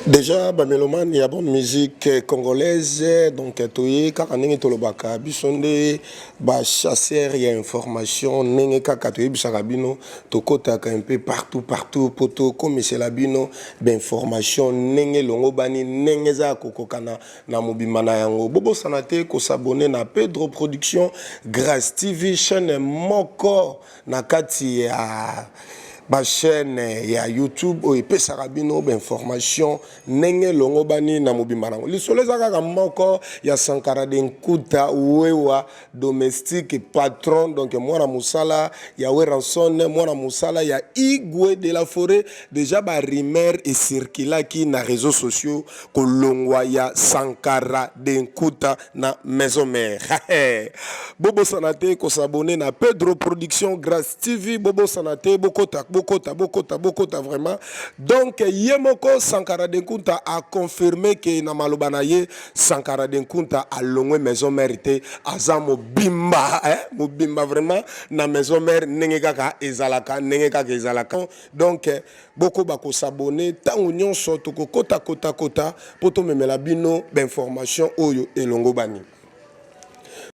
Déjà bamélomane ya bonne musique congolaise, donc toye kaka ndenge tolobaka, biso nde bachasseur ya information. Ndenge kaka toyebisaka bino, tokɔtaka un peu partout partout mpo tokomisela bino bainformation ndenge elongo bani, ndenge eza ya kokokana na mobimba na yango. Bobosana te kos'abonner na Pedro Production Grâce TV, chaîne moko na kati ya bachaîne ya YouTube oyo epesaka bino bainformation ndenge elongo bani na mobimba nango. Lisolo eza kaka moko ya Sankara de Nkuta, wewa domestique patron, donc mwana mosala ya Werrason, mwana mosala ya Igwe de la Forêt. Déjà barumeur ecirculaki na réseaux sociaux, kolongwa ya Sankara de Nkuta na Maison Mère. Bobosana te kos'abonner na Pedro Production Grâce TV. Bobosana te, bokota, bokota, bokota, bokota vraiment. Donc ye moko Sankara de Nkunta aconfirme ke na maloba na ye, Sankara de Nkunta alongwe Maison Mère te, aza mobimba, eh? Mobimba vraiment na Maison Mère, ndenge kaka ezalaka, ndenge kaka ezalaka. Donc bokoba kos'abonner ntango nyonso, tokokota kota kota mpo tomemela bino bainformation oyo elongo bani.